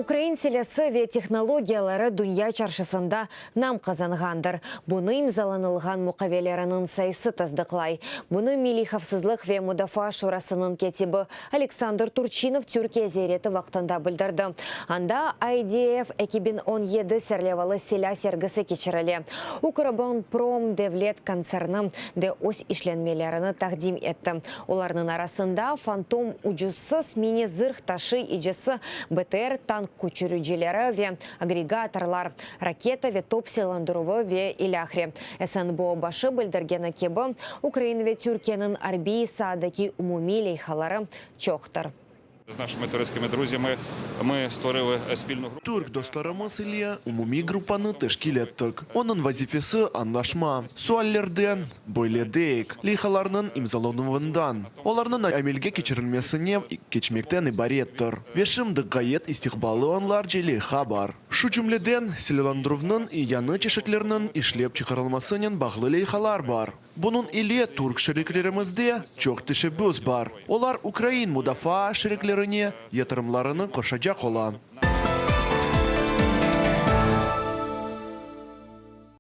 Ukrain silâsı ve tehnologiyaları dünya çarşısında nam qazanğandır. Bunı imzalanılğan muqaveleriniñ sayısı tasdıqlay. Bunı Milliy havfsızlıq ve mudafaa şurasınıñ kâtibi Oleksandr Turçinov Türkiye ziyareti vaqtında bildirdi. Anda IDF 2017 serlevalı silâ sergisi keçirile. Ukroboronprom devlet kontserni de öz işlenmelerini taqdim etti. Olarnıñ arasında Fantom ucuzsız mini zırh taşıyıcısı, BTR tank köçüricileri ve agregatorlar, raketa ve top silâlandıruvı ve ilâhre. SNBO başı bildirgeni kibi, Ukraina ve Türkiyeniñ arbiy saadaki umumiy leyhaları çoqtır. З нашими турецькими друзями ми створили спільну групу. Türk dostlarımız ile umumiy gruppanı teşkil ettik. Onıñ vazifesi añlaşma, suallerden, böyle deyik, leyhalarnıñ imzalanuvından, olarnıñ amelge keçirilmesine keçmekten ibarettir. Ve şimdi ğayet istiqballı onlarca leyha bar. Şu cümleden, silâlandıruvnıñ yañı çeşitleriniñ işlep çıqarılmasınen bağlı leyhalar bar. Bunıñ ile türk şeriklerimizde çoq teşebbüs bar, olar ukrain mudafaa şiriklerine yatırımlarını qoşacaq ola.